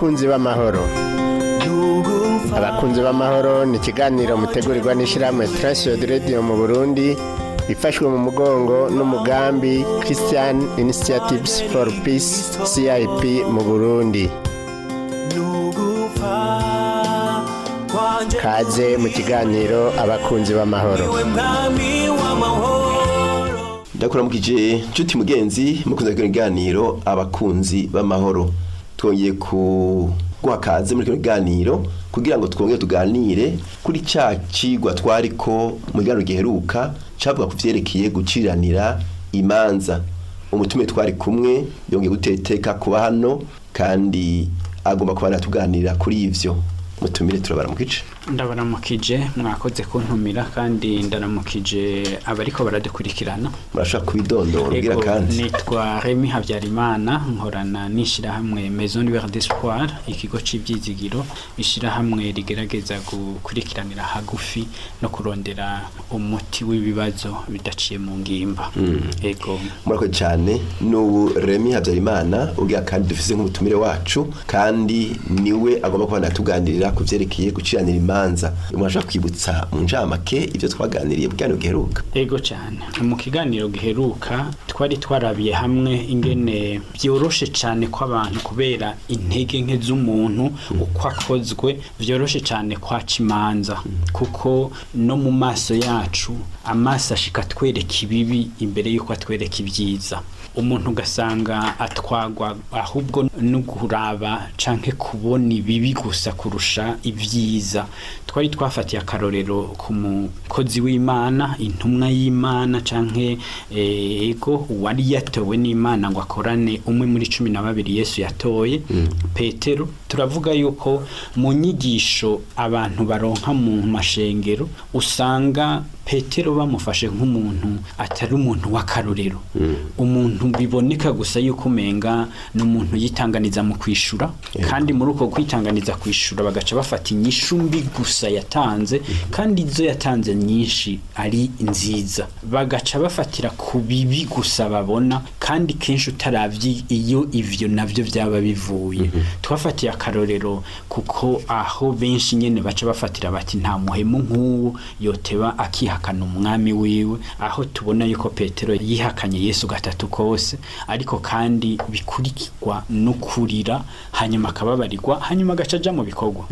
Abakunzi b'amahoro. Abakunzi b'amahoro ni ikiganiro mutegurirwa n'ishyirahamwe Transworld Radio mu Burundi, ifashwe mu mugongo n'umugambi Christian Initiatives for Peace, CIP mu Burundi. Kaze mu kiganiro Abakunzi b'amahoro. Ndakuramukije nshuti mugenzi mukunze kino kiganiro Abakunzi b'amahoro. Twongeye kuguha kaze muri kino kiganiro kugira ngo twongere tuganire kuri ca cigwa twariko mu kiganiro giheruka cavuga ku vyerekeye guciranira imanza. Umutume twari kumwe yongeye guteteka kuba hano kandi agomba kuba natuganirira kuri ivyo. Mutumire, turabaramukije. Ndabaramukije, mwakoze kuntumira, kandi ndaramukije abariko baradukurikirana. Murashobora kubidondora ubwira Ego, kandi? Nitwa Remy Habyarimana, nkorana n'ishirahamwe Maison Lueur d'Espoir, ikigo c'ivyizigiro, ishirahamwe rigerageza gukurikiranira hagufi no kurondera umuti w'ibibazo bidaciye mu ngimba. Ego. Murakoze cyane. N'ubu Remy Habyarimana ubwira kandi dufise nk'umutumire wacu, kandi niwe agomba kuba natuganirira ku vyerekeye guciranira imanza. Murashobora kwibutsa mu ncamake ivyo twaganiriye mu kiganiro giheruka? Ego cyane. Mu kiganiro giheruka twari twarabiye hamwe ingene byoroshe cyane ko abantu, kubera intege nke z'umuntu uko akozwe, byoroshe cyane kwaca imanza, kuko no mu maso yacu amaso ashika atwereka ibibi imbere y'uko atwereka ibyiza. Umuntu ugasanga atwagwa ahubwo no kuraba canke kubona ibibi gusa kurusha ibyiza. Twari twafatiye akarorero ku mukozi w'Imana, intumwa y'Imana, canke ego, uwari yatowe n'Imana ngo akorane, umwe muri 12 Yesu yatoye, Petero. Turavuga yuko mu nyigisho abantu baronka mu mashengero usanga Petero bamufashe nk'umuntu atari umuntu w'akarorero, umuntu biboneka gusa yuko umenga ni umuntu yitanganiza mu kwishura, kandi muri uko kwitanganiza kwishura bagaca bafata inyishu mbi gusa yatanze, kandi izo yatanze nyinshi ari nziza, bagaca bafatira ku bibi gusa babona, kandi kenshi utaravye iyo ivyo navyo byaba bivuye. Twafatiye akarorero kuko aho benshi nyene baca bafatira bati: "Nta muhemu nk'uwo yoteba akihakana umwami wiwe", aho tubona yuko Petero yihakanye Yesu gatatu kose, ariko kandi bikurikirwa no kurira, hanyuma akababarirwa, hanyuma agaca aja mu bikorwa.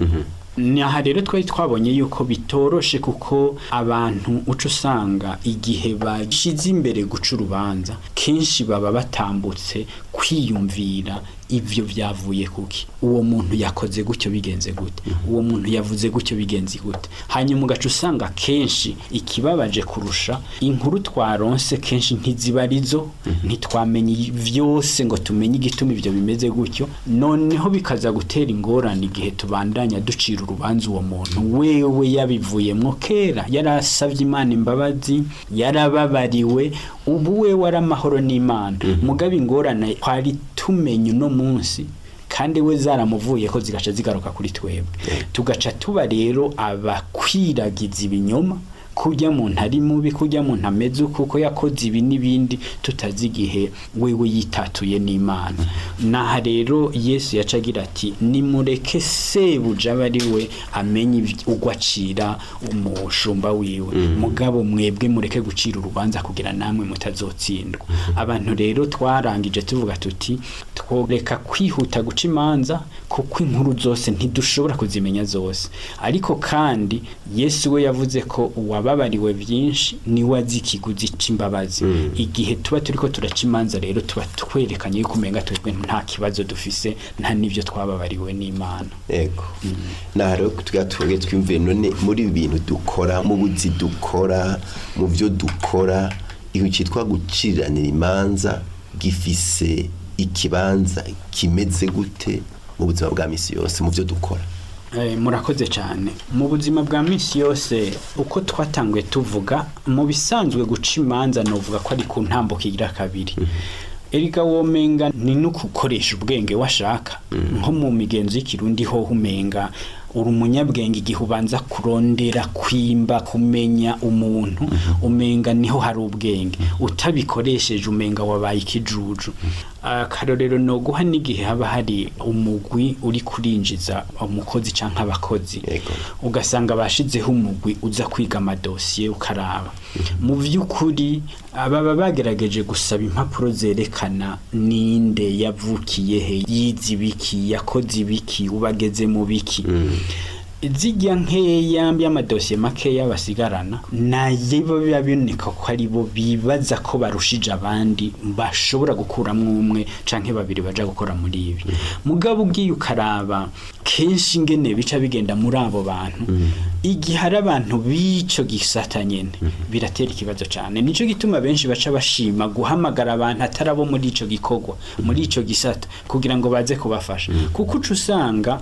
Ni aha rero twari twabonye yuko bitoroshe, kuko abantu uca usanga igihe bashize imbere guca urubanza kenshi baba batambutse kwiyumvira ivyo byavuye kuki, uwo muntu yakoze gutyo bigenze gute, uwo muntu yavuze gutyo bigenze gute. Hanyuma ugaca usanga kenshi ikibabaje kurusha, inkuru twaronse kenshi ntiziba arizo, ntitwamenye vyose ngo tumenye igituma ivyo bimeze gutyo. Noneho bikaza gutera ingorane igihe tubandanya ducira urubanza uwo muntu, wewe yabivuyemwo kera, yarasavye Imana imbabazi, yarababariwe, ubu wewe ari amahoro n'Imana. Mugabo ingorane twari tumenye uno munsi kandi we zaramuvuye ko zigaca zigaruka kuri twebwe, tugaca tuba rero abakwiragiza ibinyoma, kurya muntu ari mubi, kurya muntu ameze kuko yakoze ibi n'ibindi, tutazi igihe wewe yitatuye n'Imana. Naha rero Yesu yaca agira ati: "Nimureke sebuja abe ari we amenye ugwo acira umushumba wiwe, mugabo mwebwe mureke gucira urubanza kugira namwe mutazotsindwa." Abantu rero twarangije tuvuga tuti tworeka kwihuta guca imanza, kuko inkuru zose ntidushobora kuzimenya zose. Ariko kandi Yesu we yavuze ko uwababariwe byinshi niwe azi ikiguzi c'imbabazi. Igihe tuba turiko turaca imanza rero tuba twerekanye yuko umenga twebwe nta kibazo dufise, nta n'ivyo twababariwe n'Imana. Ego, naha rero tugira twongere twiyumvire none muri ibi bintu dukora, mu buzi dukora, mu byo dukora, ikintu cyitwa guciranira imanza gifise ikibanza kimeze gute mu buzima bwa misi yose, mu byo dukora? Murakoze cyane. Mu buzima bwa minsi yose, uko twatanguye tuvuga, mu bisanzwe guca imanza novuga ko ari ku ntambuko igira kabiri. Erega womenga ni no gukoresha ubwenge washaka. Nko mu migenzo y'Ikirundi ho umenga uri umunyabwenge igihe ubanza kurondera, kwimba, kumenya umuntu, umenga niho hari ubwenge. Utabikoresheje umenga wabaye ikijuju. Akarorero no guha n'igihe haba hari umugwi uri kurinjiza umukozi canke abakozi, ugasanga bashizeho umugwi uza kwiga amadosiye, ukaraba mu vy'ukuri ababa bagerageje gusaba impapuro zerekana ninde, yavukiye he, yize ibiki, yakoze ibiki, ubageze mu biki. Zijya nkeya y'amadosiye makeya basigarana nayo biba biboneka ko ari bo bibaza ko barushije abandi, bashobora gukuramwo umwe canke babiri baja gukora muri ibi. Mugabo ugiye ukaraba kenshi ingene bica bigenda muri abo bantu, igihe hari abantu b'ico gisata nyene, biratera ikibazo cane. Nico gituma benshi baca bashima guhamagara abantu atari abo muri ico gikorwa, muri ico gisata, kugira ngo baze kubafasha, kuko uca usanga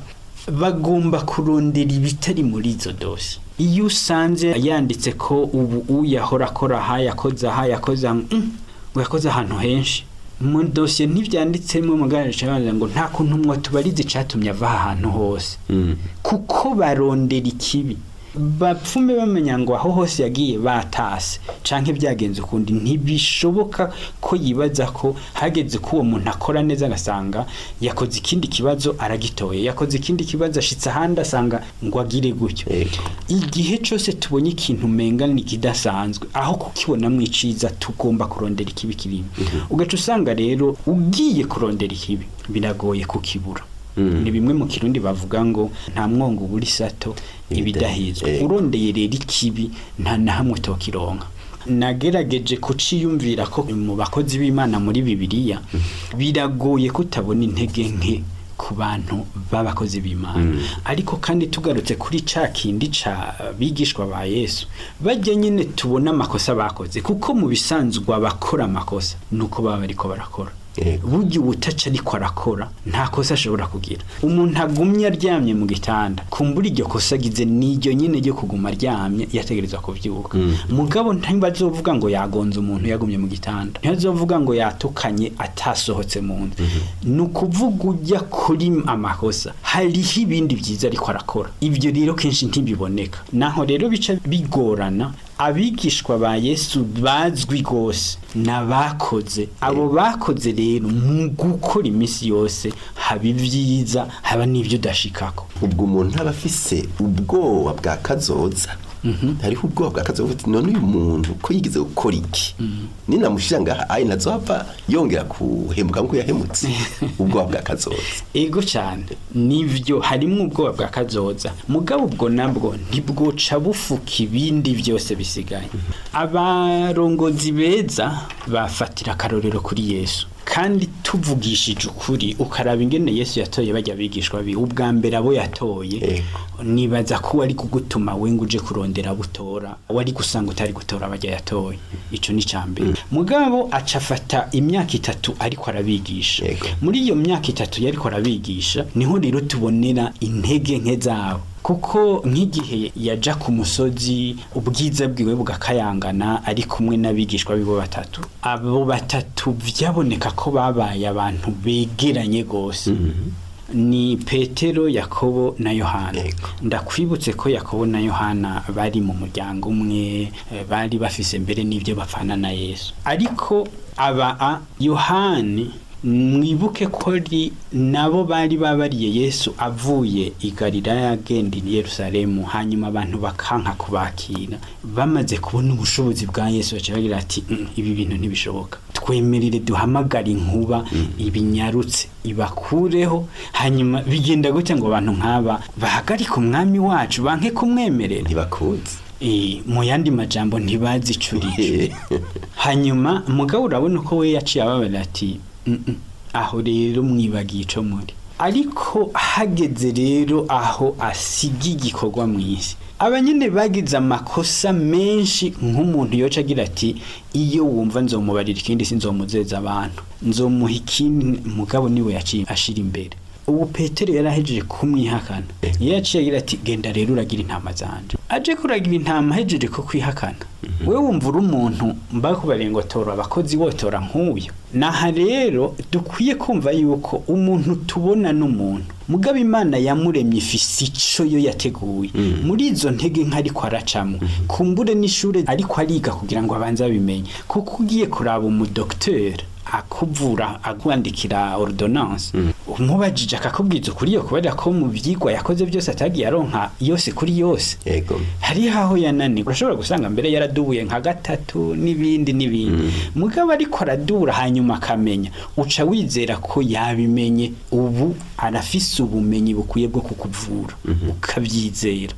bagomba kurondera ibitari muri izo dosiye. Iyo usanze yanditse ko ubu uyahora akora aha, yakoze aha, yakoze aha, ngo yakoze ahantu henshi, mu dosiye ntibyanditsemo, mugabo ngo nta kuntu mwo tubarize icatumye ava aha hantu hose, kuko barondera ikibi. Bapfume bamenya ngo aho hose yagiye batase canke byagenze ukundi. Ntibishoboka ko yibaza ko hageze ko uwo muntu akora neza, agasanga yakoze ikindi kibazo aragitoye, yakoze ikindi kibazo ashitse ahandi asanga ngo agire gutyo. Igihe cose tubonye ikintu umenga ni kidasanzwe, aho kukibonamwo iciza tugomba kurondera ikibi kirimo. Ugaca usanga rero ugiye kurondera ikibi biragoye kukibura. Ni bimwe mu Kirundi bavuga ngo nta mwongo ubura isato ibidahizwe. Urondeye rero ikibi nta na hamwe utokironka. Nagerageje kuciyumvira ko mu bakozi b'Imana muri Bibiliya biragoye kutabona intege nke ku bantu b'abakozi b'Imana. Ariko kandi tugarutse kuri ca kindi ca bigishwa ba Yesu, bajya nyine tubona amakosa bakoze, kuko mu bisanzwe abakora amakosa nuko baba bariko barakora. Burya ubutaca ariko arakora nta kosa ashobora kugira. Umuntu agumye aryamye mu gitanda, kumbura iryo kosa agize n'iryo nyine ryo kuguma aryamye, yategerezwa kuvyuka. Mugabo ntibazovuga ngo yagonze umuntu yagumye mu gitanda, ntibazovuga ngo yatukanye atasohotse mu nzu. Ni ukuvuga ujya kuri amakosa hariho ibindi byiza ariko arakora. Ibyo rero kenshi ntibiboneka, naho rero bica bigorana. Abigishwa ba Yesu bazwi gose n'abakoze. Abo bakoze rero mu gukora iminsi yose haba ibyiza, haba n'ibyo udashikako. Ubwo umuntu aba afise ubwoba bwa kazoza. Hariho ubwoba bwa kazoza uti none uyu muntu ko yigeze gukora iki, ninamushira ngaha ayi nazohava yongera kuhemuka nkuko yahemutse? Ubwoba bwa kazoza. Ego cyane, nivyo, harimwo ubwoba bwa kazoza, mugabo ubwo nabwo ntibwoca bufuka ibindi byose bisigaye. Abarongozi beza bafatira akarorero kuri Yesu. Kandi tuvugishije ukuri, ukaraba ingene Yesu yatoye bajya bigishwa bi ubwa mbere, abo yatoye, nibaza ko wari kugutuma we ngo uje kurondera butora, wari gusanga utari gutora bajya yatoye. Ico ni cambere. Mugabo acafata imyaka 3 ariko arabigisha. Muri iyo myaka 3 yariko arabigisha niho rero tubonera intege nke zabo, kuko nk'igihe yaja ku musozi ubwiza bwiwe bugakayangana ari kumwe n'abigishwa biwe batatu, abo batatu vyaboneka ko babaye abantu begeranye gose. Ni Petero, Yakobo na Yohana. Ndakwibutse ko Yakobo na Yohana bari mu muryango umwe, bari bafise mbere n'ibyo bapfana na Yesu. Ariko aba Yohani, mwibuke ko nabo bari babariye Yesu avuye i Galilaya agenda i Yerusalemu, hanyuma abantu bakanka kubakira. Bamaze kubona ubushobozi bwa Yesu baca bagira ati ibi bintu ntibishoboka, twemerere duhamagare inkuba ibinyarutse ibakureho. Hanyuma bigenda gute ngo abantu nk'aba bahagarike umwami wacu, banke kumwemerera? Ntibakunze. Mu yandi majambo ntibazi ico urico. Hanyuma mugabo urabona uko we yaciye ababarira ati aho rero mwibagiye ico muri. Ariko hageze rero aho asiga igikorwa mw'isi, abanyene bagize amakosa menshi, nk'umuntu yoca agira ati iyo wumva nzomubarira ikindi, sinzomuzeza abantu, nzomuha ikindi. Mugabo niwe yaciye ashira imbere. Ubu Petero yarahejeje kumwihakana, yaciye agira ati genda rero uragira intama zanje. Aje kuragira intama ahejeje ko kwihakana. Wewe wumva uri umuntu mbakubariye ngo tora abakozi, wotora nk'uyu? Naha rero dukwiye kumva yuko umuntu tubona n'umuntu, mugabo Imana yamuremye ifise ico yo yateguye. Muri izo ntege nke ariko aracamo, kumbure n'ishure ariko ariga kugira ngo abanze abimenye, kuko ugiye kuraba umudokiteri akuvura akwandikira ordonnance, umubajije akakubwiza ukuri yo kubera ko mu vyigwa yakoze byose atagiye aronka yose kuri yose. Hariho aho yananiwe, urashobora gusanga mbere yaradubuye nka gatatu n'ibindi n'ibindi, mugabo ariko aradura hanyuma akamenya, uca wizera ko yabimenye, ubu arafise ubumenyi bukwiye bwo kukuvura, ukabyizera.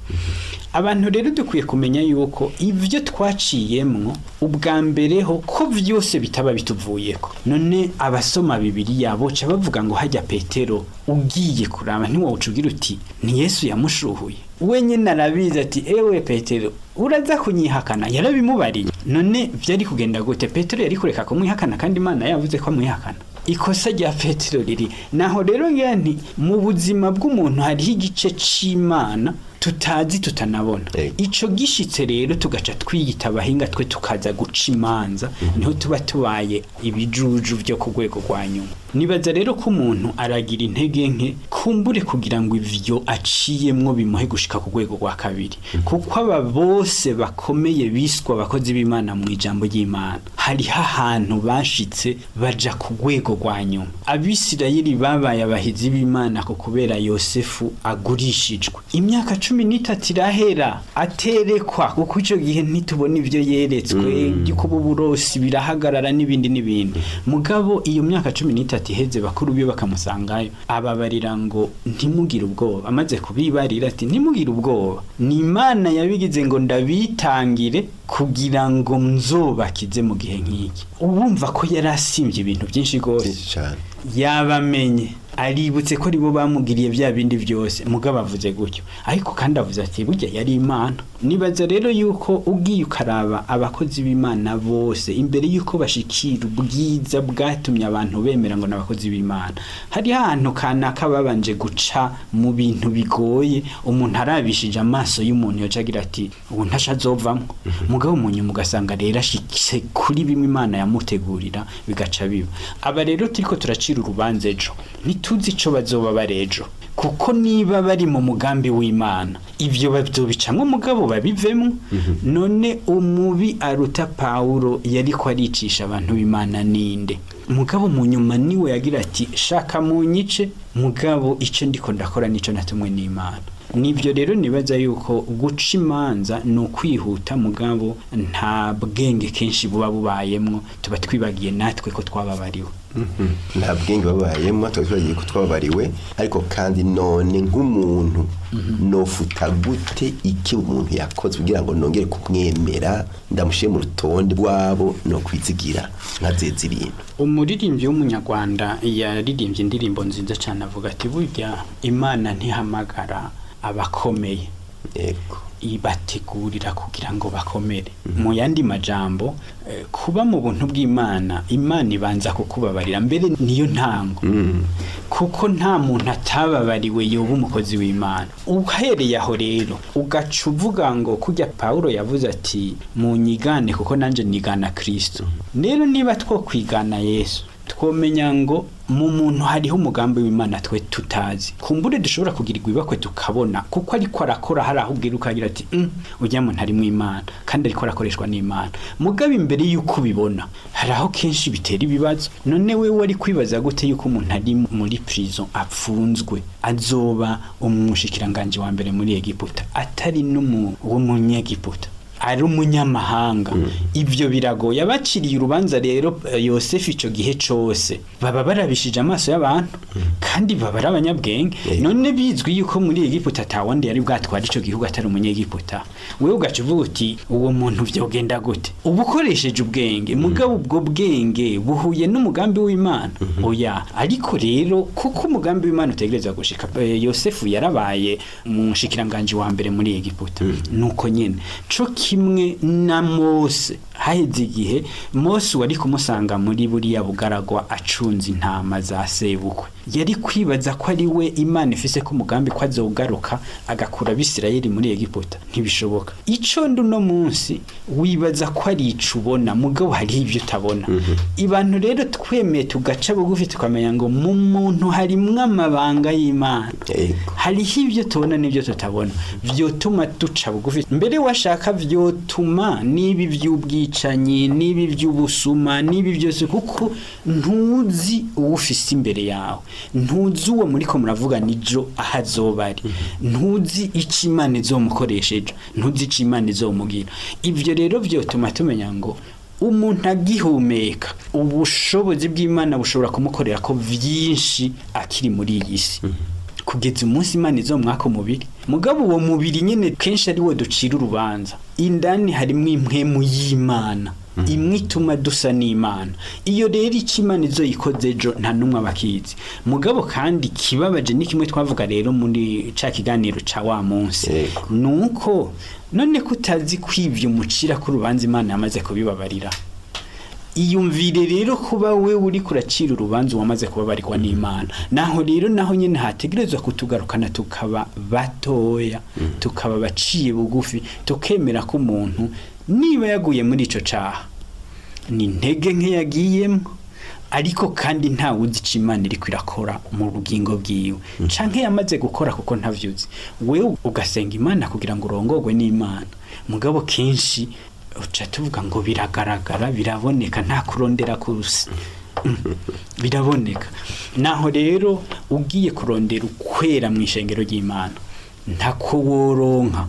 Abantu rero dukwiye kumenya yuko ibyo twaciyemwo ubwa mbere ho ko byose bitaba bituvuyeko. None abasoma Bibiliya boca bavuga ngo hajya Petero ugiye kuraba ntiwoca ugira uti ni Yesu yamushuhuye wenyine, arabizi ati ewe Petero uraza kunyihakana, yarabimubariye. None byari kugenda gute? Petero yari kureka kumwihakana kandi Imana yavuze ko amwihakana? Ikosa rya Petero riri naho rero ngira nti mu buzima bw'umuntu hariho igice c'Imana tutazi tutanabona. Ico gishitse rero tugaca twiyita abahinga twe tukaza guca imanza, niho tuba tubaye ibijuju byo ku rwego rwa nyuma. Nibaza rero ko umuntu aragira intege nke kumbure kugira ngo ivyo aciyemwo bimuhe gushika ku rwego rwa kabiri, kuko aba bose bakomeye biswa abakozi b'Imana mu ijambo ry'Imana hariho ahantu bashitse baja ku rwego rwa nyuma. Abisirayeli babaye abahizi b'Imana ko kubera Yosefu agurishijwe, imyaka 13 irahera aterekwa, kuko ico gihe ntitubona ivyo yeretswe kuba uburosi birahagarara n'ibindi n'ibindi. Mugabo iyo myaka 13 iheze, bakuru be bakamusangayo, ababarira ngo ntimugire ubwoba. Amaze kubibarira ati ntimugire ubwoba, ni Imana yabigize ngo ndabitangire kugira ngo nzobakize mu gihe nk'iki. Ubumva ko yari asimvye ibintu byinshi rwose. Byinshi cane. Yabamenye, aributse ko aribo bamugiriye bya bindi byose, mugabo avuze gutyo, ariko kandi avuze ati burya yari Imana. Nibaza rero yuko ugiye ukaraba abakozi b'Imana bose imbere yuko bashikira ubwiza bwatumye abantu bemera ngo n'abakozi b'Imana, hari ahantu kanaka babanje guca mu bintu bigoye. Umuntu arabishije amaso y'umuntu yoca agira ati ubu ntashazovamwo, mugabo mu nyuma ugasanga rero ashitse kuri bimwe Imana yamutegurira bigaca biba. Aba rero turiko turacira urubanza ejo, ntituzi ico bazoba bari ejo, kuko niba bari mu mugambi w'Imana ivyo bazobicamwo mugabo babivemwo. None umubi aruta Pawulo yariko aricisha abantu b'Imana ninde? Mugabo mu nyuma niwe yagira ati shaka munyice, mugabo ico ndiko ndakora nico natumwe n'Imana. Nibyo rero nibaza yuko guca imanza ni ukwihuta, mugabo nta bwenge kenshi buba bubayemwo, tuba twibagiye natwe ko twababariwe. Nta bwenge babayemo, tuba twibagiye ko twababariwe. Ariko kandi none nk'umuntu nofuta gute iki umuntu yakoze kugira ngo nongere kumwemera, ndamushyire mu rutonde rwabo no kwizigira nkazeza ibintu? Umuririmbyi w'umunyarwanda yaririmbye indirimbo nziza cyane, avuga ati burya Imana ntihamagara abakomeye, ibategurira kugira ngo bakomere. Mu yandi majambo, kuba mu buntu bw'Imana, Imana ibanza kukubabarira mbere, niyo ntango, kuko nta muntu atababariwe yoba umukozi w'Imana. Uhereye aho rero ugaca uvuga ngo kujya Pawulo yavuze ati munyigane kuko nanje nigana Kristo. Rero niba twokwigana Yesu, twomenya ngo mu muntu hariho umugambi w'Imana twe tutazi, kumbure dushobora kugirirwa ibakwe tukabona kuko ariko arakora. Hari aho ubwira ukagira ati ujya muntu ari mu Imana kandi ariko arakoreshwa n'Imana, mugabo imbere y'uko ubibona hari aho kenshi bitera ibibazo. None we wari kwibaza gute yuko umuntu ari muri prison apfunzwe azoba umushikiranganje wa mbere muri Egiputa, atari w'umunyegiputa, ari umunyamahanga? Ibyo biragoye. Abaciriye urubanza rero Yosefu ico gihe cose baba barabishije amaso y'abantu kandi baba ari abanyabwenge. None bizwi yuko muri Egiputa atawundi yari bwatwara ico gihugu atari umunyegiputa, wewe ugaca uvuga uti uwo muntu vyogenda gute? Uba ukoresheje ubwenge, mugabo ubwo bwenge buhuye n'umugambi w'Imana? Oya. Ariko rero kuko umugambi w'Imana utegerezwa gushika, Yosefu yarabaye umushikiranganje wa mbere muri Egiputa. Nuko nyene co kimwe na Mose, haheze igihe Mose wari kumusanga muri buriya bugaragwa acunze intama za sebukwe, yari kwibaza ko ari we Imana ifise ko umugambi ko azogaruka agakura Abisirayeli muri Egiputa? Ntibishoboka. Ico ndi uno munsi wibaza ko ari ico ubona, mugabo hariho ibyo utabona. Abantu rero twemeye tugaca bugufi tukamenya ngo mu muntu harimwo amabanga y'Imana, hariho ibyo tubona n'ibyo tutabona, vyotuma duca bugufi mbere washaka, vyotuma n'ibi vy'ubwicanyi. by'ubwicanyi, n'ibi by'ubusuma, n'ibi byose, kuko ntuzi uwo ufise imbere yawe, ntuzi uwo muriko muravuga nijo aho azoba ari, ntuzi icyo Imana izomukoresha ejo, ntuzi icyo Imana izomugira. Ibyo rero byotuma tumenya ngo umuntu agihumeka, ubushobozi bw'Imana bushobora kumukorera ko byinshi akiri muri iyi si, kugeza umunsi Imana izomwaka umubiri. Mugabo uwo mubiri nyine kenshi ari wo ducira urubanza. Indani harimo impwemu y'Imana imwe ituma dusa n'Imana. Iyo rero icyo Imana izoyikoze ejo, nta n'umwe abakizi. Mugabo kandi kibabaje ni kimwe twavuga rero muri ca kiganiro ca wa munsi, nuko none ko utazi kwivya umucira ko urubanza Imana yamaze kubibabarira. Iyumvire rero kuba we uri kuracira urubanza wamaze kubabarirwa n'Imana. Naho rero naho nyine hategerezwa kutugarukana, tukaba batoya, tukaba baciye bugufi, tukemera ko umuntu niba yaguye muri ico caha ni intege nke yagiyemo, ariko kandi ntawe uzi icyo Imana iriko irakora mu bugingo bwiwe canke yamaze gukora, kuko ntavyuzi. Wewe ugasenga Imana kugira ngo urongorwe n'Imana. Mugabo kenshi uca tuvuga ngo biragaragara, biraboneka, nta kurondera kurusi, biraboneka. Naho rero ugiye kurondera ukwera mu ishengero ry'Imana, ntako woronka,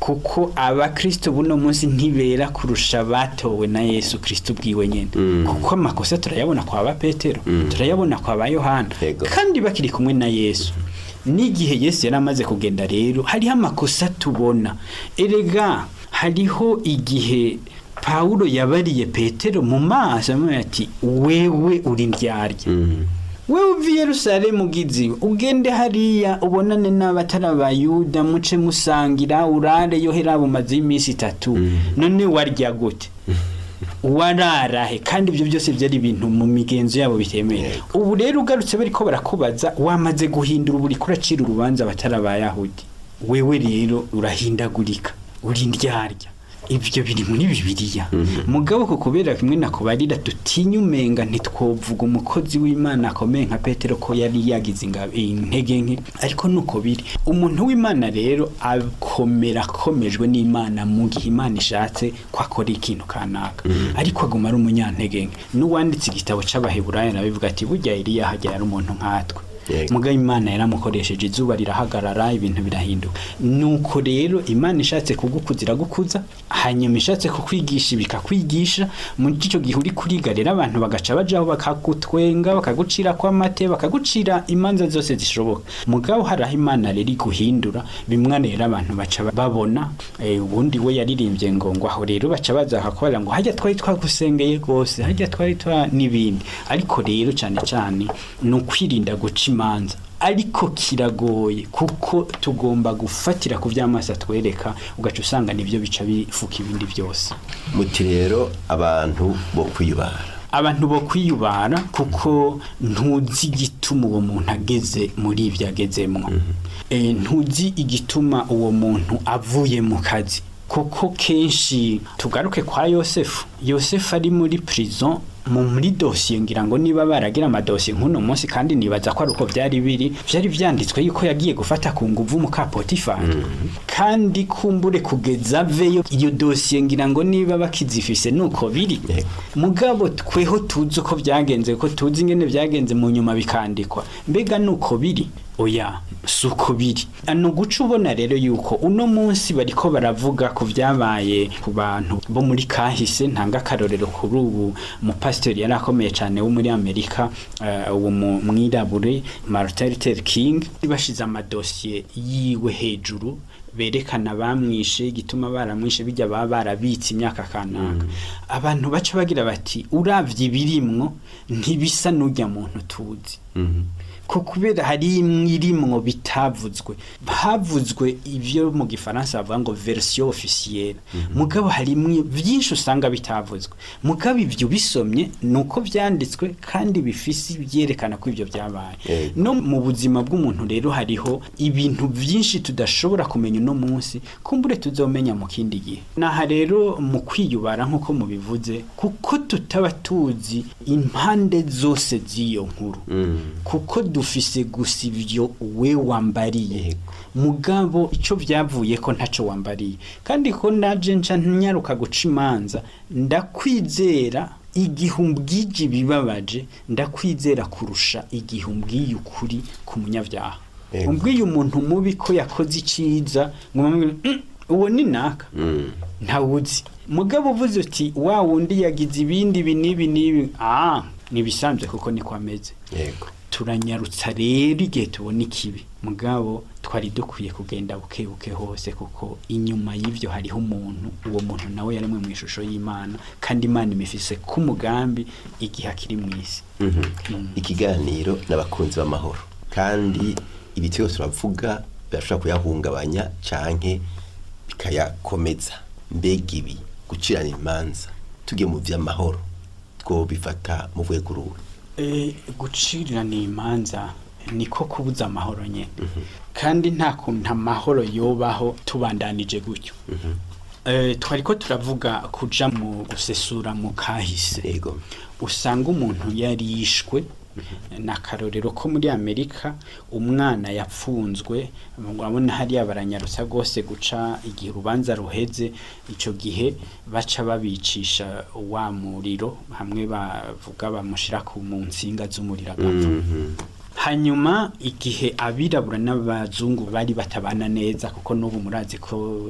kuko abakristo buno munsi ntibera kurusha batowe na Yesu Kristo ubwiwe nyene, kuko amakosa turayabona kwa ba Petero, turayabona kwa ba Yohana, kandi bakiri kumwe na Yesu. N'igihe Yesu yari amaze kugenda rero hariho amakosa tubona. Erega hariho igihe Pawulo yabariye Petero mu maso, amubwira ati: "Wewe uri ndyarya, wewe uva i Yerusalemu ugize ugende hariya ubonane n'abatari Abayuda, muce musangira, urare yo hera bumaze iminsi 3, none warya gute, wararahe?" Kandi ibyo byose byari ibintu mu migenzo yabo bitemeye. Ubu rero ugarutse bariko barakubaza, wamaze guhindura, ubu uriko uracira urubanza abatari Abayahudi. Wewe rero urahindagurika, uri ndyarya. Ibyo biri muri Bibiliya. Mugabo ko kubera kimwe nakubarira, dutinya, umenga ntitwovuga umukozi w'Imana akomeye nka Petero ko yari yagize intege nke, ariko nuko biri. Umuntu w'Imana rero akomera akomejwe n'Imana mu gihe Imana ishatse ko akora ikintu kanaka, ariko aguma ari umunyantege nke. N'uwanditse igitabo c'Abaheburayo nabivuga ati: "Burya Eliya hajya yari umuntu nkatwe." Mugabo Imana yaramukoresheje, izuba rirahagarara, ibintu birahinduka. Nuko rero Imana ishatse kugukuza iragukuza, hanyuma ishatse kukwigisha bikakwigisha. Muri icyo gihe uri kuriga rero, abantu bagaca bajaho bakagutwenga, bakagucira kw'amate, bakagucira imanza zose zishoboka. Mugabo hari aho Imana rero iguhindura, bimwe rero abantu baca babona. Ubundi we yaririmbye ngo aho rero baca baza bakakubwira ngo hajya twari twagusengeye rwose, hajya twari twa n'ibindi. Ariko rero cyane cyane ni ukwirinda guca imanza, ariko kiragoye kuko tugomba gufatira ku by'amaso atwereka, ugaca usanga nibyo bica bifuka ibindi byose. Muti rero abantu bo kwiyubara. Abantu bo kwiyubara, kuko ntuzi igituma uwo muntu ageze muri ibyo agezemwo. Ntuzi igituma uwo muntu avuye mu kazi, kuko kenshi tugaruke kwa Yosefu. Yosefu ari muri prison, muri dosiye, ngira ngo niba baragira amadosiye nk'uno munsi, kandi nibaza ko ari uko byari biri, byari byanditswe yuko yagiye gufata ku nguvu muka Potifari. Kandi kumbure kugeza aveyo, iyo dosiye ngira ngo niba bakizifise nuko biri. Mugabo tweho tuzi uko byagenze, ko tuzi ingene byagenze mu nyuma bikandikwa. Mbega nuko biri? Oya, si uko biri. Ni uguca ubona rero yuko uno munsi bariko baravuga ku byabaye ku bantu bo muri kahise. Ntanga akarorero kuri ubu mupasitori yari akomeye cyane wo muri Amerika, uwo mwirabure Martin Luther King, bashize amadosiye yiwe hejuru berekana bamwishe, igituma baramwishe, bijya baba barabitse imyaka kanaka. Abantu baca bagira bati: "Uravye ibirimwo ntibisa n'urya muntu tuzi," ko kubera hari imwe irimwo bitavuzwe. Havuzwe ibyo mu Gifaransa bavuga ngo version officielle, mugabo hari byinshi usanga bitavuzwe. Mugabo ibyo bisomye nuko byanditswe kandi bifise ibyerekana ko ibyo byabaye. No mu buzima bw'umuntu rero hariho ibintu byinshi tudashobora kumenya uno munsi, kumbure tuzomenya mu kindi gihe. Naha rero mu kwiyubara nk'uko mubivuze, kuko tutaba tuzi impande zose z'iyo nkuru. Kuko dufise gusa ibyo we wambariye, mugabo icyo byavuye ko ntacyo wambariye, kandi ko naje nca nyaruka guca imanza. Ndakwizera igihe umbwije ibibabaje, ndakwizera kurusha igihe umbwiye ukuri ku munyabyaha. Umbwiye umuntu mubi ko yakoze icyiza, ngo uwo ni naka, ntawuzi. Mugabo uvuze uti wa wundi yagize ibindi ibi n'ibi n'ibi, ntibisanzwe kuko niko ameze. Turanyarutsa rero igihe tubona ikibi, mugabo twari dukwiye kugenda buke buke hose, kuko inyuma y'ibyo hariho umuntu. Uwo muntu nawe yaremwe mu ishusho y'Imana, kandi Imana imifise k'umugambi igihe akiri mu isi. Ikiganiro n'abakunzi b'amahoro, kandi ibi twese turavuga birashobora kuyahungabanya canke bikayakomeza. Mbega ibi gucirana imanza, tugiye mu vy'amahoro, twobifata mu rwego ruwe? Gucirirana imanza niko kubuza amahoro nyene, kandi nta kuntu amahoro yobaho tubandanije gutyo. Twari ko turavuga kuja mu gusesura mu kahise, usanga umuntu yarishwe. Ni akarorero ko muri Amerika umwana yapfunzwe. Urabona hariya baranyarutsa rwose guca igihe urubanza ruheze. Icyo gihe baca babicisha wa muriro, hamwe bavuga bamushyira ku mu nsinga z'umuriro agapfa. Hanyuma igihe abirabura n'abazungu bari batabana neza, kuko n'ubu murazi ko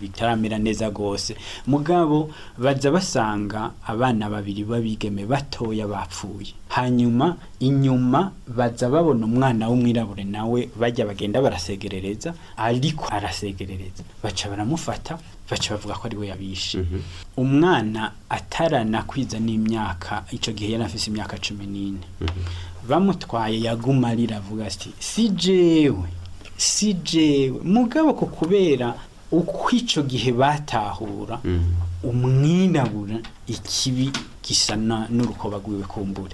bitaramera neza rwose, mugabo baza basanga abana babiri b'abigeme batoya bapfuye. Hanyuma inyuma baza babona umwana w'umwirabure nawe bajya bagenda barasegerereza, ariko arasegerereza, baca baramufata, baca bavuga ko ari we yabishe. Umwana ataranakwiza n'imyaka, icyo gihe yari afise imyaka 14, bamutwaye yaguma arira avuga ati si jewe, si jewe. Mugabo ko kubera uko icyo gihe batahura umwirabura ikibi gisa n'urukoba rwiwe, kumbure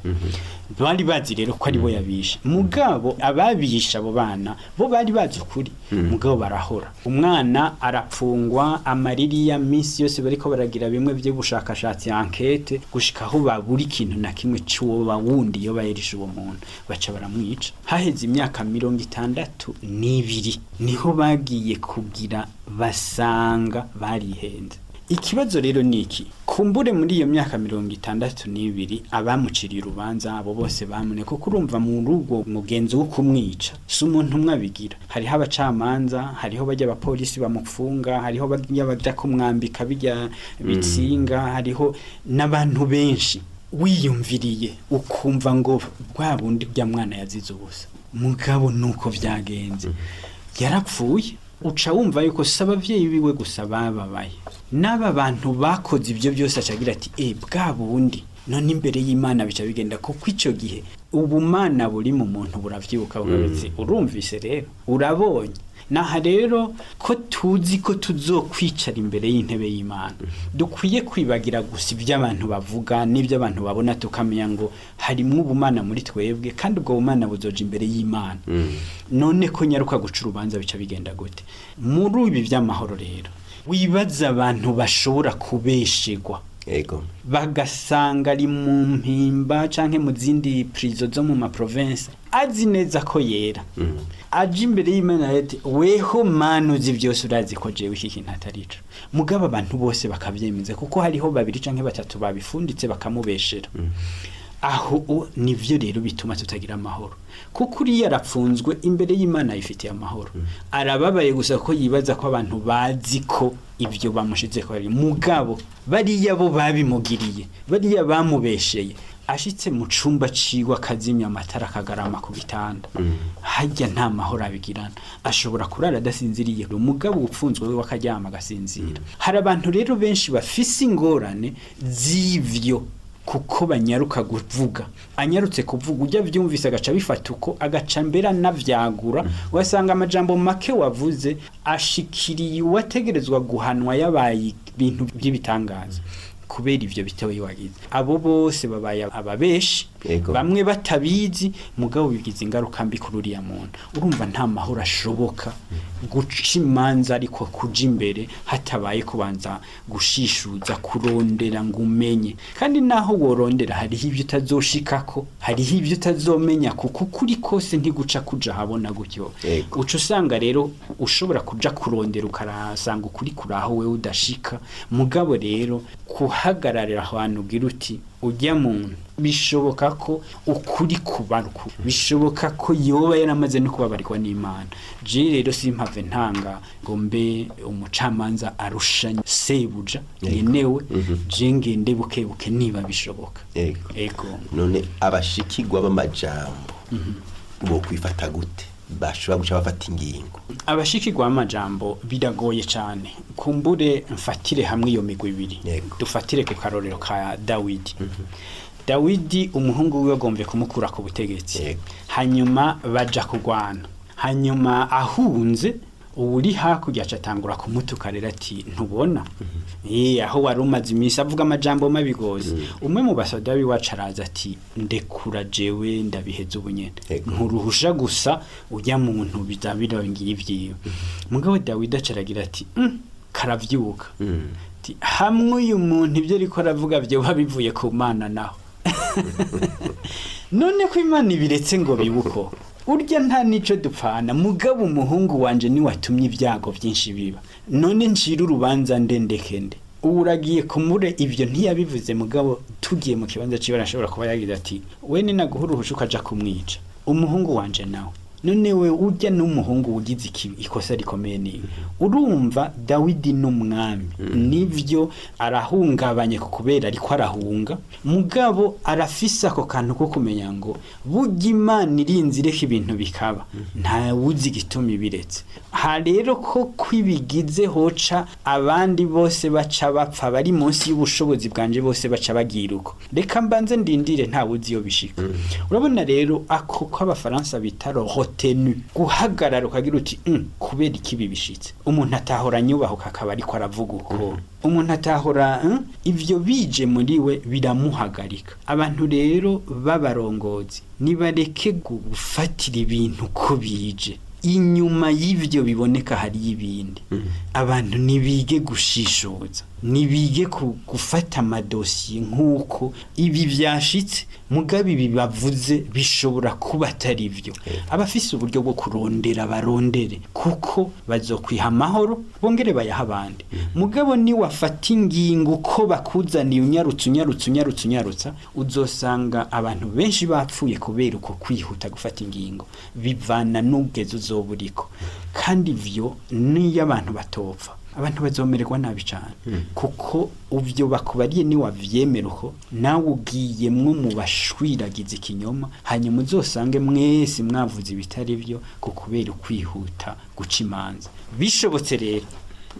bari bazi rero ko ari bo yabishe. Mugabo ababishe abo bana bo bari bazi ukuri, mugabo barahora. Umwana arapfungwa amaririya minsi yose, bariko baragira bimwe by'ubushakashatsi, enquête, gushika aho babura ikintu na kimwe cy'uwo wundi iyo bayerishe uwo muntu, baca baramwica. Haheze imyaka 62 niho bagiye kugira basanga barihenze. Ikibazo rero ni iki: kumbure muri iyo myaka 62 abamuciriye urubanza abo bose bamune, kuko urumva mu rugo mugenzi wo kumwica si umuntu umwe abigira. Hariho abacamanza, hariho bajya abapolisi bamufunga, hariho bajya bajya kumwambika bijya bitsinga, hariho n'abantu benshi. Wiyumviriye ukumva ngo bwa bundi bya mwana yazize ubusa, mugabo nuko byagenze, yarapfuye. Uca wumva yuko si abavyeyi biwe gusa bababaye, n'aba bantu bakoze ibyo byose. Acagira ati bwa bundi none imbere y'Imana bica bigenda, kuko icyo gihe ubumana buri mu muntu buravyibuka, bukavuga urumvise rero, urabonye. Naha rero ko tuzi ko tuzokwicara imbere y'intebe y'Imana, dukwiye kwibagira gusa ibyo abantu bavuga n'ibyo abantu babona, tukamenya ngo harimwo ubumana muri twebwe, kandi ubwo bumana buzoja imbere y'Imana. None ko nyaruka guca urubanza, bica bigenda gute muri ibi by'amahoro? Rero wibaza abantu bashobora kubeshegwa, bagasanga ari mu Mpimba canke mu zindi prison zo mu ma province, azi neza ko yera, aje imbere y'Imana ati weho Mana uzi byose, urazi ko jewe iki kintu atari ico. Mugabo abantu bose bakavyemeza kuko hariho babiri canke batatu babifunditse bakamubeshera. Aho nivyo rero bituma tutagira amahoro, kuko uriya arapfunzwe, imbere y'Imana yifitiye amahoro, arababaye gusa ko yibaza ko abantu bazi ko ibyo bamushize ko ari. Mugabo bariya bo babimugiriye, bariya bamubesheye, ashitse mu cumba ciwe akazimya amatara akagarama ku bitanda, hajya nta mahoro abigirana, ashobora kurara adasinziriye. Umugabo upfunzwe we wakaryama agasinzira. Hari abantu rero benshi bafise ingorane z'ivyo, kuko banyaruka kuvuga. Anyarutse kuvuga, ujya byumvise agaca bifata uko, agaca mbera anavyagura. Ugasanga amajambo make wavuze ashikiriye uwategerezwa guhanwa yabaye ibintu by'ibitangaza kubera ivyo bitewe wagize. Abo bose babaye ababeshi. Yego. Bamwe batabizi, mugabo bigize ingaruka mbi kuri uriya muntu. Urumva nta mahoro ashoboka guca imanza, ariko kuja imbere hatabaye kubanza gushishuza, kurondera ngo umenye. Kandi naho worondera, hariho ibyo utazoshikako, hariho ibyo utazomenya, kuko ukuri kose ntiguca kuja habona gutyo. Yego. Uca usanga rero ushobora kuja kurondera, ukarasanga ukuri kuri aho wewe udashika. Mugabo rero kuhagararira ahantu ugira uti ujya muntu, bishoboka ko ukuri kubarwa, bishoboka ko yoba yaramaze no kubabarirwa n'Imana. Je rero simpave ntanga ngo mbe umucamanza arusha sebuja yenewe. Je ngende buke buke niba bishoboka. Yego. Ego. None abashikirwa b'amajambo bo kwifata gute, bashobora guca bafata ingingo? Abashikirwa amajambo biragoye cyane. Kumbure mfatire hamwe iyo migwi ibiri. Yego. Dufatire ku karorero ka Dawidi. Dawidi umuhungu wiwe agombye kumukura ku butegetsi. Yego. Hanyuma baja kurwana, hanyuma ahunze, uwuri hakurya aca atangura kumutuka rero ati: "Ntubona aho wari umaze iminsi?" Avuga amajambo mabi gose. Umwe mu basoda biwacu araza ati: "Ndekura, jewe ndabiheza ubunyene." Yego. Nturuhusha gusa ujya muntu biza birangiye ivyiwe. Mugabo Dawidi acaragira ati: Karavyuka." Ati: "Hamwe uyu muntu ibyo ariko aravuga vyoba bivuye ku Mana, naho none ko Imana ibiretse ngo bibuko urya, nta nico dupfana. Mugabo umuhungu wanje ni watumye ibyago byinshi biba. None ncira urubanza ndendekende?" Ubu uragiye kumure ibyo ntiyabivuze, mugabo tugiye mu kibanza ciwe arashobora kuba yagize ati: "We ni naguha uruhusha ukaja kumwica umuhungu wanje nawe, none we ujya n'umuhungu ugize ikosa rikomeye." Niwe urumva Dawidi n'umwami nivyo arahungabanye ku kubera ariko arahunga, mugabo arafise ako kantu ko kumenya ngo burya Imana irinze ireka ibintu bikaba, ntawuzi igituma ibiretse. Ha rero ko kwibigize hoca abandi bose baca bapfa bari munsi y'ubushobozi bwanje, bose baca bagira uko. Reka mbanze ndindire, ntawuzi iyo bishika. Urabona rero ako ko abafaransa bita retenu, guhagarara ukagira uti: "Kubera ikibi bishitse, umuntu atahora anyubahuka akaba ariko aravuga uko, umuntu atahora ivyo bije muri we biramuhagarika." Abantu rero b'abarongozi nibareke gufatira ibintu ko bije. Inyuma y'ivyo biboneka hari ibindi. Abantu nibige gushishoza, nibige gufata amadosiye nk'uko ibi byashitse, mugabe ibi bavuze bishobora kuba atari byo. Abafise uburyo bwo kurondera barondere, kuko bazokwiha amahoro bongere bayaha abandi. Mugabo ni wafata ingingo uko bakuzaniye, unyarutse, unyarutse, unyarutse, unyarutsa, uzosanga abantu benshi bapfuye kubera uko kwihuta gufata ingingo. Bivana n'ubwezo uzoba uriko. Kandi ivyo niyo abantu batopfa, abantu bazomererwa nabi cyane, kuko uvyo bakubariye ni wavyemera uko, nawe ugiyemwo mu bashwiragiza ikinyoma. Hanyuma uzosange mwese mwavuze ibitari byo ku kubera ukwihuta guca imanza. Bishobotse rero,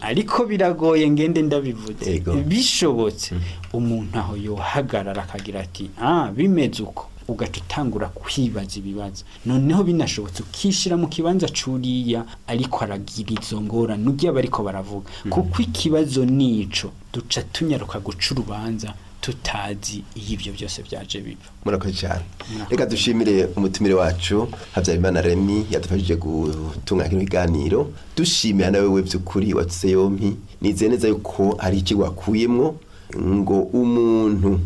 ariko biragoye, ngende ndabivuze, Yego. bishobotse umuntu aho yohagarara akagira ati: "Ah, bimeze uko." Ugaca utangura kwibaza ibibazo. Noneho binashobotse ukishira mu kibanza curiya ariko aragira izo ngorane, ujya bariko baravuga, kuko ikibazo nico duca tunyaruka guca urubanza tutazi iyo ibyo byose byaje biva. Murakoze cyane. Reka dushimire umutumire wacu Habyarimana Remy yadufashije gutunganya kino kiganiro. Dushimira nawe we by'ukuri watuse yompi. Nizeye neza yuko hari icyo wakuyemwo, ngo umuntu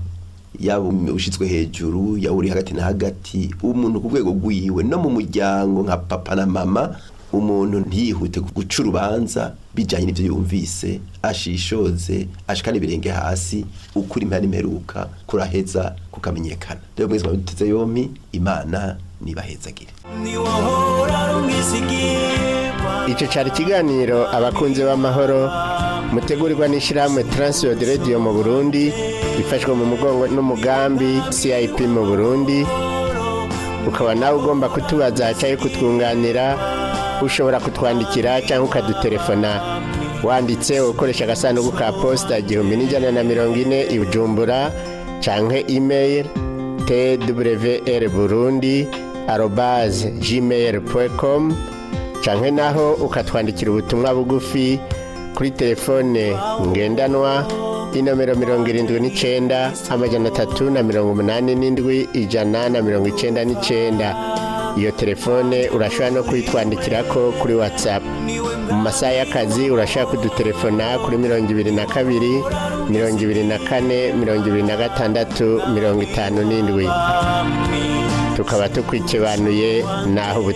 yaba ushitswe hejuru, yaba uri hagati na hagati, umuntu ku rwego rwiwe no mu muryango nka papa na mama, umuntu ntiyihute guca urubanza bijyanye n'ibyo yumvise, ashishoze, ashikane ibirenge hasi. Ukuri impera n'imperuka kuraheza kukamenyekana. Rero mwese mwabiteze yompi, Imana nibahezagire. Icyo cyari ikiganiro Abakunzi b'Amahoro, mutegurirwa n'ishyirahamwe Transworld Radio mu Burundi, ifashwe mu mugongo n'umugambi CIP mu Burundi. Ukaba nawe ugomba kutubaza cyangwa kutwunganira, ushobora kutwandikira cyangwa ukadutelefona wanditse ukoresha agasanduku ka posita 1140 i Bujumbura, canke email twrburundi@gmail.com, canke naho ukatwandikira ubutumwa bugufi kuri telefone ngendanwa. Inomero 79 387 199. Iyo telefone urashobora no kuyitwandikirako kuri WhatsApp. Mu masaha y'akazi urashobora kudutelefona kuri 22 24 26 57. Tukaba tukwikibanuye naho.